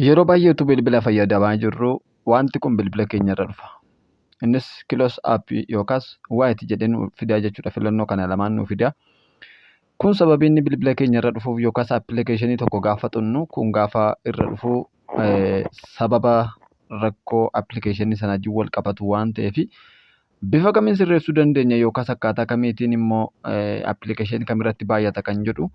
Yeroo baay'ee utuu bilbila fayyadamaa jirruu wanti kun bilbila keenya irra dhufa. Innis close app yookaas wait jedhee nu fidaa jechuudha. Filannoo kana lamaan nu fida. Kun sababii inni bilbila keenya irra dhufuuf yookaas appilikeeshinii tokko gaafa xunnu kun gaafa irra dhufu sababa rakkoo appilikeeshinii sana wajjin wal qabatu waan ta'eef, bifa kamiin sirreessuu dandeenya yookaas akkaataa kamiitiin immoo appilikeeshinii kamirratti baay'ata kan jedhu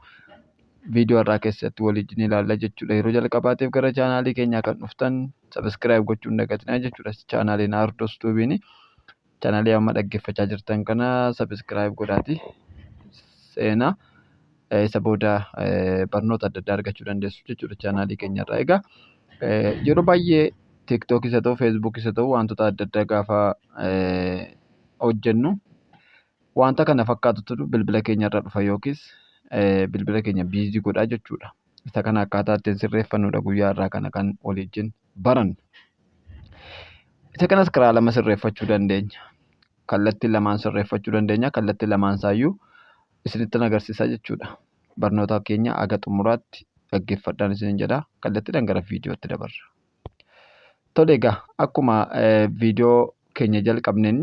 viidiyoo irraa keessatti waliin ilaalla jechuudha. Yeroo jalqabaatiif gara chaanaalii keenyaa kan dhuftan subscribe gochuu hin dagatinaa jechuudha. Chaanaaliin Ardos Tuubiin chaanaalii amma dhaggeeffachaa jirtan kana subscribe godhaati seenaa. Isa booda barnoota adda addaa argachuu dandeessu jechuudha chaanaalii keenyarraa. Egaa yeroo baay'ee TikTokis haa ta'u, Facebookis haa ta'u, wantoota adda addaa gaafa hojjennu wanta kana fakkaatutu bilbila keenyarra dhufa yookiis bilbila keenya busy godhaa jechuudha. Isa kana akkaataa ittiin sirreeffannudha guyyaa irraa kana kan waliin barannu. Isa kanas karaa lama sirreeffachuu dandeenya. Kallattii lamaan sirreeffachuu dandeenya. Kallattii lamaan isaayyuu isinitti agarsiisa jechuudha. Barnoota keenya haga xumuraatti dhaggeeffadhaan isinin jedha. Kallattiidhaan gara viidiyootti dabarra. Tole, egaa akkuma viidiyoo keenya jalqabneen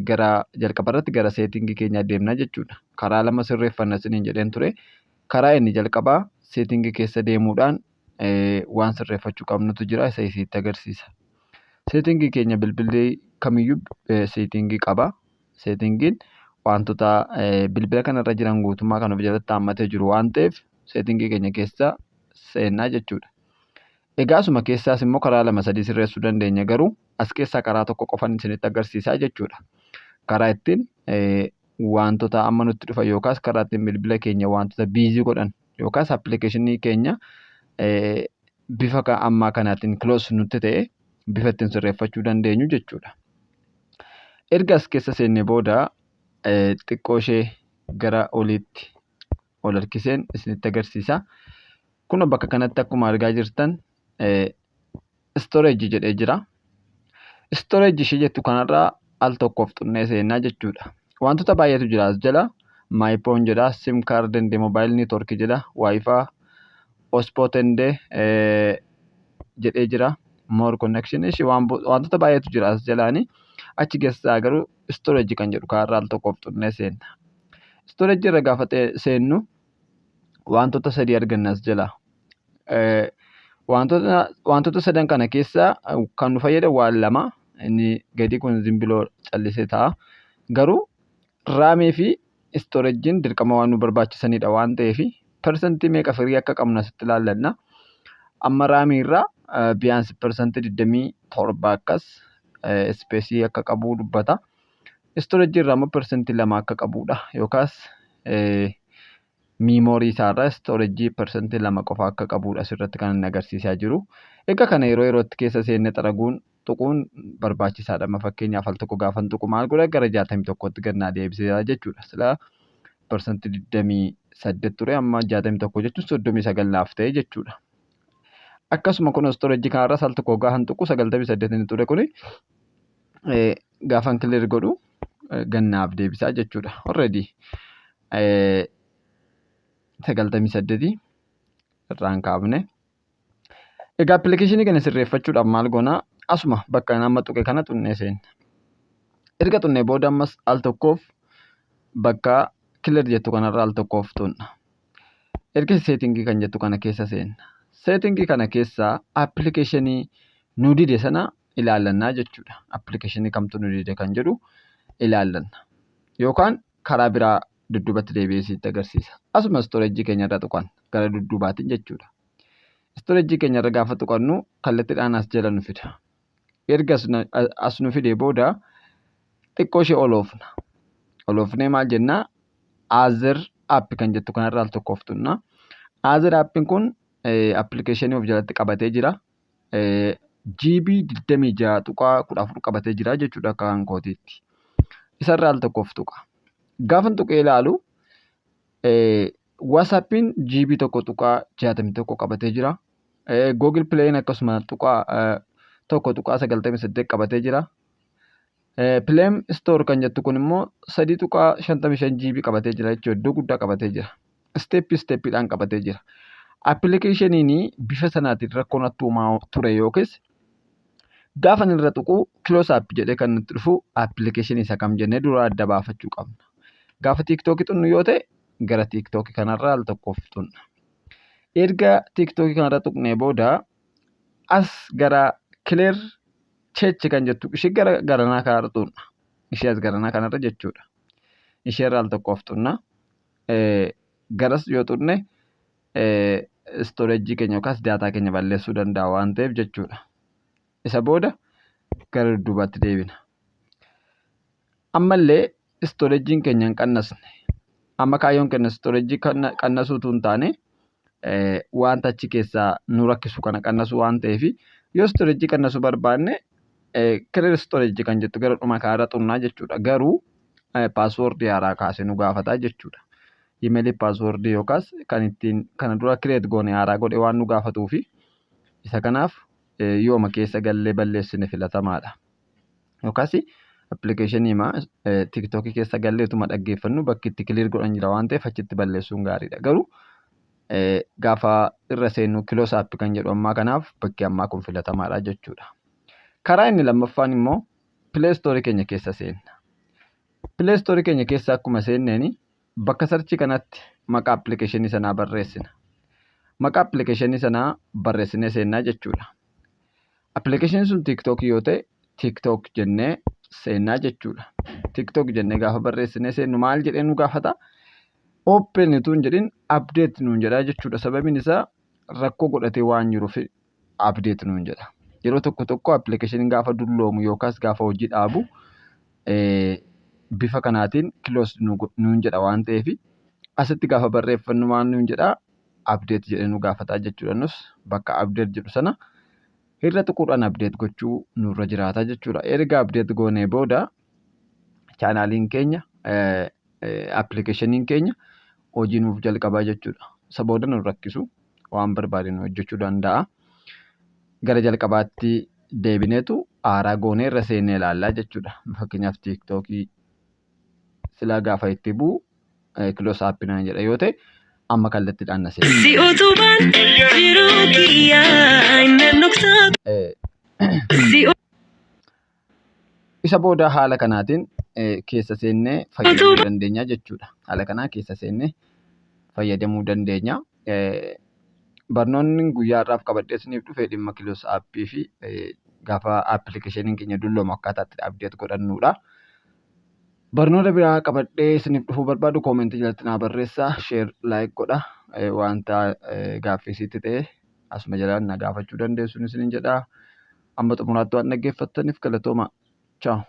gara jalqaba irratti gara settingii keenyaa deemna jechuudha. Karaa lama sirreeffanna isiniin jedheen ture. Karaa inni jalqabaa settingii keessa deemuudhaan waan sirreeffachuu qabnutu jira, isa isinitti agarsiisa. Settingii keenya, bilbilli kamiyyuu settingii qaba. Settingiin wantoota bilbila kanarra jiran guutummaa kan of jalatti haammatee jiru waan ta'eef, settingii keenya keessa seennaa jechuudha. Egaa asuma keessaas immoo karaa lama sadii sirreessuu dandeenya, garuu as keessaa karaa tokko qofan isinitti agarsiisaa jechuudha. Karaa ittiin wantoota amma nutti dhufan yookaas karaa ittiin bilbila keenya wantoota busy godhan yookaas appilikeeshinii keenya bifa ammaa kanaatiin close nutti ta'e bifa ittiin sirreeffachuu dandeenyu jechuudha. Erga as keessa seennee booda xiqqoo ishee gara oliitti ol harkiseen isinitti agarsiisa. Kun bakka kanatti akkuma argaa jirtan storage jedhee jira. Storage ishee jettu kanarraa al tokkoof xunnee seennaa jechuudha. Wantoota baay'eetu jira as jala. My phone jedha, SIM card and mobile network jedha, WiFi, hotspot and jedhee jira. More connection ishee wantoota baay'eetu jira as jalaani. Achi keessaa garuu storage kan jedhu kanarraa al tokkoof xunnee seenna. Storage irra gaafa seennu wantoota sadii arganna as jala. Wantoota sadan kana keessaa kan nu fayyadan waan lama. Inni gadi kun zimbiloo callisee ta'a. Garuu RAMii fi storageiin dirqama waan nu barbaachisanidha waan ta'eef, percentii meeqa firii akka qabnu asitti ilaallanna. Amma RAMii irraa biyaansi 27% akkas spaceii akka qabu dubbata. Storageii irraa immoo 2% akka qabudha yookaas memory isaarraa storageii 2% qofa akka qabudha asirratti kan inni agarsiisaa jiru. Egaa kana yeroo yerootti keessa seennee xaraguun, tuquun barbaachisaadha. Amma fakkeenyaaf al tokko gaafan tuqu maal godha? Gara 61tti gad naa deebiseera jechuudha. Silaa 28% ture, amma 61 jechuun 39 naaf ta'e jechuudha. Akkasuma kun storageii kanarraas al tokko gaafan tuqu 98 inni ture kuni gaafan clear godhu gannaaf deebisaa jechuudha. Already 98 irraan kaafne. Egaa appilikeeshinii kana sirreeffachuudhaaf maal goonaa? Asuma bakka amma tuqe kana xunnee seenna. Erga xunnee booda ammas al tokkoof bakka clear jettu kanarra al tokkoof xunna. Erga settingii kan jettu kana keessa seenna. Settingii kana keessaa appilikeeshinii nu dide sana ilaallannaa jechuudha. Appilikeeshinii kamtu nu dide kan jedhu ilaallanna. Yookaan karaa biraa dudduubatti deebi'ee sitti agarsiisa. Asuma storageii keenya irra tuqan gara dudduubaatiin jechuudha. Storageii keenya irra gaafa tuqannu kallattiidhaan as jala nu fida. Erga as nu fidee booda xiqqoo ishee ol oofna. Ol oofnee maal jennaa? Other app kan jettu kanarra al tokkoof tunna. Other appiin kun appilikeeshinii of jalatti qabatee jira. GB 26.14 qabatee jira jechuudha akka kan kootiitti. Isarra al tokkoof tuqa. Gaafan tuqee ilaalu WhatsAppiin GB 1.61 qabatee jira. Google Playin akkasuma tuqaa 1.98 qabatee jira. Play Store kan jettu kun immoo 3.55 GB qabatee jira jechuudha. Iddoo guddaa qabatee jira. Step steppiidhaan qabatee jira. Appilikeeshiniin bifa sanaatiin rakkoo natti uumaa ture yookiis gaafa irra tuqu close app jedhee kan nutti dhufu appilikeeshinii isa kam jennee dura adda baafachuu qabna. Gaafa TikTokii xunnu yoo ta'e, gara TikTokii kanarraa al tokkoof xunna. Erga TikTokii kanarra tuqnee booda, as gara clear cache kan jettu ishee gara garanaa kanarra xunna. Ishee as garanaa kanarra jechuudha. Ishee irra al tokkoof xunna. Garas yoo xunne storage keenya yookaas data keenya balleessuu danda'a waan ta'eef jechuudha. Isa booda gara dudduubaatti deebina. Ammallee storageiin keenya hin qannasne. Amma kaayyoon keenya storage qannasuu utuu hin taane, wanta achi keessaa nu rakkisu kana qannasuu waan ta'eef, yoo storage qannasuu barbaanne clear storage kan jettu gara dhuma kanarra xunnaa jechuudha. Garuu passwordii haaraa kaasee nu gaafataa jechuudha. Emailii, passwordii yookaas kan ittiin kana dura create goone haaraa godhe waan nu gaafatuufi, isa kanaaf yooma keessa gallee balleessine filatamaadha. Yookaas appilikeeshinii TikTokii keessa galleetuma dhaggeeffannu bakki itti clear godhan jira waan ta'eef, achitti balleessuun gaariidha. Garuu gaafa irra seennu close app kan jedhu ammaa kanaaf bakki ammaa kun filatamaadha jechuudha. Karaa inni lammaffaan immoo Play Storeii keenya keessa seenna. Play Storeii keenya keessa akkuma seenneeni, bakka searchii kanatti maqaa appilikeeshinii sanaa barreessina. Maqaa appilikeeshinii sanaa barreessinee seennaa jechuudha. Appilikeeshiniin sun TikTokii yoo ta'e, TikTok jennee seennaa jechuudha. TikTok jennee gaafa barreessinee seennu maal jedhee nu gaafata? Open utuu hin jedhin update nuun jedhaa jechuudha. Sababiin isaa rakkoo godhatee waan jiruuf update nuun jedha. Yeroo tokko tokko appilikeeshiniin gaafa dulloomu yookaas gaafa hojii dhaabu bifa kanaatiin close nuun jedha waan ta'eef, asitti gaafa barreeffannu maal nuun jedhaa? Update jedhee nu gaafataa jechuudha. Nus bakka update jedhu sana irra tuquudhaan update gochuu nurra jiraata jechuudha. Erga update goonee booda channeliin keenya, appilikeeshiniin keenya hojii nuuf jalqabaa jechuudha. Isa booda nu rakkisu, waan barbaade nu hojjechuu danda'a. Gara jalqabaatti deebineetu haaraa goonee irra seennee ilaallaa jechuudha. Fakkeenyaaf, TikTokii silaa gaafa itti bu'u close app naan jedha yoo ta'e, amma kallattiidhaan na seena. Si utubaan jiruu kiyyaa inni nuksaa si Isa booda haala kanaatiin keessa seennee fayyadamuu dandeenya jechuudha. Haala kanaan keessa seennee fayyadamuu dandeenya. Barnoonni guyyaa har'aaf qabadhee isiniif dhufe dhimma close appii fi gaafa appilikeeshiniin keenya dulloomu akkaataa itti update godhannudha. Barnoota biraa qabadhee isiniif dhufuu barbaadu commentii jalatti naa barreessaa, share, like godha. Wanta gaaffii isitti ta'e asuma jalaan na gaafachuu dandeessu isiniin jedha. Amma xumuraatti waan dhaggeeffattaniif galatooma. Ciao.